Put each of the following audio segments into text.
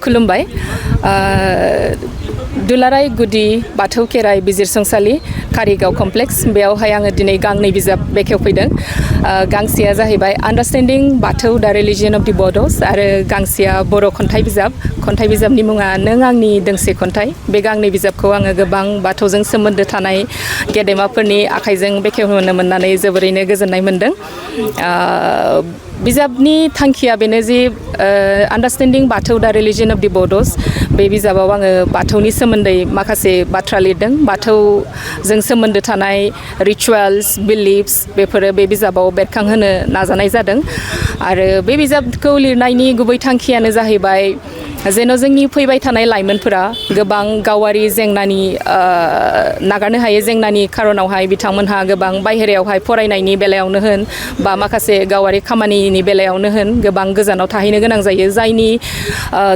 खुलुमबाय दुलाराय गुदि बाथौ खेराइ बिजिरसंसालि कारिगाव कमप्लेक्स बेयावहाय आङो दिनै गांनै बिजाब बेखेवफैदों गांसेया जाहैबाय आन्डारस्टेन्डिं बाथौ दा रिलिजियन अफ दि बड'स आरो गांसेया बर' खन्थाइ बिजाबनि मुङा नों आंनि दोंसे खन्थाइ बे गांनै बिजाबखौ आङो गोबां बाथौजों सोमोन्दो थानाय गेदेमाफोरनि आखाइजों बेखेवहोनो मोननानै जोबोरैनो गोजोननाय मोनदों बिजाबनि थांखिया बेनो जि आन्डारस्टेन्डिं बाथौ दा रिलिजियन अफ दि बड'स बे बिजाबाव आङो बाथौनि सोमोन्दै माखासे बाथ्रा लिरदों बाथौजों सोमोन्दो थानाय रिचुवेल्स बिलिफ्स बेफोरो बे बिजाबाव बेरखांहोनो नाजानाय जादों आरो बे बिजाबखौ लिरनायनि गुबै थांखियानो जाहैबाय जेन' जोंनि फैबाय थानाय लाइमोनफोरा गोबां गावारि जेंनानि नागारनो हायै जेंनानि खारनावहाय बिथांमोनहा गोबां बाहेरायावहाय फरायनायनि बेलायावनो होन बा माखासे गावारि खामानिनि बेलायावनो होन गोबां गोजानाव थाहैनो गोनां जायो जायनि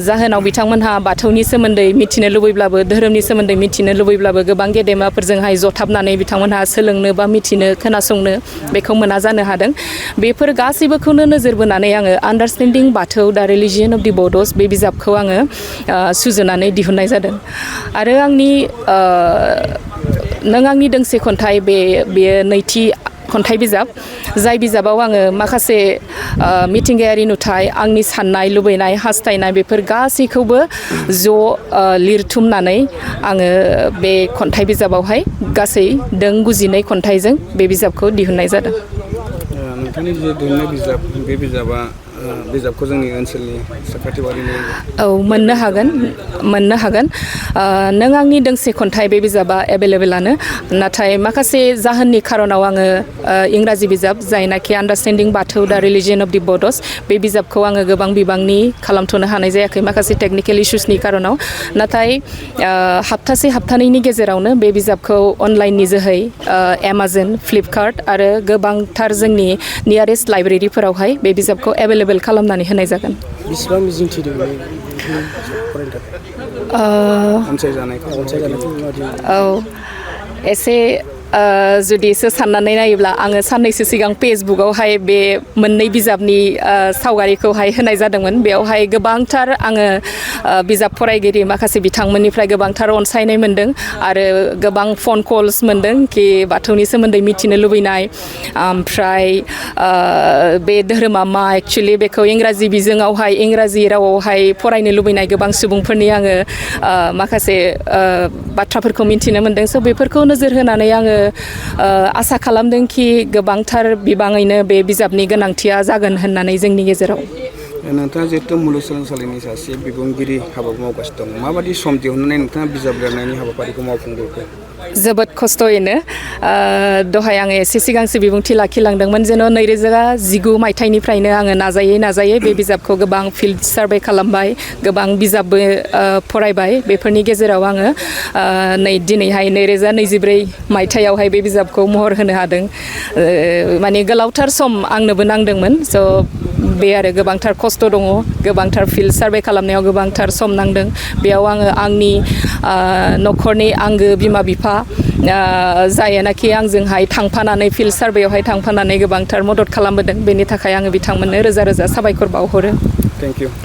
जाहोनाव बिथांमोनहा बाथौनि सोमोन्दै मिथिनो लुबैब्लाबो धोरोमनि सोमोन्दै मिथिनो लुबैब्लाबो गोबां गेदेमाफोरजोंहाय जथाबनानै बिथांमोनहा सोलोंनो बा मिथिनो खोनासंनो बेखौ मोना जानो हादों बेफोर गासैबोखौनो नोजोर बोनानै आङो आन्डारस्टेन्डिं बाथौ दा रिलिजियन अफ दि बड'स बे बिजाबखौ आङो सुजुनानै दिहुननाय जादों आरो आंनि नों आंनि दोंसे खन्थाइ बेयो नैथि खन्थाइ बिजाब जाय बिजाबाव आङो माखासे मिथिंगायारि नुथाय आंनि साननाय लुबैनाय हास्थायनाय बेफोर गासैखौबो ज' लिरथुमनानै आङो बे खन्थाइ बिजाबावहाय गासै दों 92 खन्थाइजों बे बिजाबखौ दिहुननाय जादों नोंथांनि जे दिहुननाय बिजाब बे बिजाबखौ जोंनि ओनसोलनि साखाथि बारिनि औ मोननो हागोन नों आंनि दोंसे खन्थाइ बे बिजाबा एभेलेबेलानो नाथाय माखासे जाहोननि खारनाव आङो इंराजि बिजाब जायनाखि आन्डारस्टेन्डिं बाथौ दा रिलिजियन अफ दि बड'स बे बिजाबखौ आङो गोबां बिबांनि खालामथ'नो हानाय जायाखै माखासे टेकनिकेल इश्युसनि खारनाव नाथाय हप्तानैनि गेजेरावनो बे बिजाबखौ अनलाइननि जोहै एमाजन फ्लिपकार्ट आरो गोबांथार जोंनि नियारेस्ट लाइब्रेरिफोरावहाय बे बिजाबखौ एभेलेबेल खालामनानै होनाय जागोन बेसेबां मिजिंथिदों औ एसे जुदिसो साननानै नायोब्ला आङो साननैसो सिगां फेसबुकआवहाय बे मोननै बिजाबनि सावगारिखौहाय होनाय जादोंमोन बेयावहाय गोबांथार आङो बिजाब फरायगिरि माखासे बिथांमोननिफ्राय गोबांथार अनसायनाय मोनदों आरो गोबां फन कल्स मोनदों कि बाथौनि सोमोन्दै मिथिनो लुबैनाय ओमफ्राय बे धोरोमा मा एक्चुअलि बेखौ इंराजि बिजोङावहाय इंराजि रावावहाय फरायनो लुबैनाय गोबां सुबुंफोरनि आङो माखासे बाथ्राफोरखौ मिथिनो मोनदों स' बेफोरखौ नोजोर होनानै आङो आसा खालामदों कि गोबांथार बिबाङैनो बे बिजाबनि गोनांथिया जागोन होननानै जोंनि गेजेराव नोंथाङा जिहेथु मुलुगसोलोंसालिनि सासे बिबुंगिरि हाबा मावगासिनो दं माबायदि सम दिहुननानै नोंथाङा बिजाब लिरनायनि हाबाफारिखौ मावफुंबोखो जोबोद खस्थ'यैनो दहाय आङो एसे सिगांसो बिबुंथि लाखिलांदोंमोन जेन' 2019 मायथाइनिफ्रायनो आङो नाजायै बे बिजाबखौ गोबां फिल्ड सार्भे खालामबाय गोबां बिजाबबो फरायबाय बेफोरनि गेजेराव आङो दिनैहाय 2024 मायथाइयावहाय बे बिजाबखौ महर होनो हादों माने गोलावथार सम आंनोबो नांदोंमोन स' बे आरो गोबांथार खस्थ' दङ गोबांथार फिल्ड सार्भे खालामनायाव गोबांथार सम नांदों बेयाव आङो आंनि न'खरनि आंगो बिमा बिफा जायनाखि आंजोंहाय थांफानानै फिल्ड सार्भेयावहाय थांफानानै गोबांथार मदद खालामबोदों बेनि थाखाय आङो बिथांमोननो रोजा रोजा साबायखर बावहरो थेंक इउ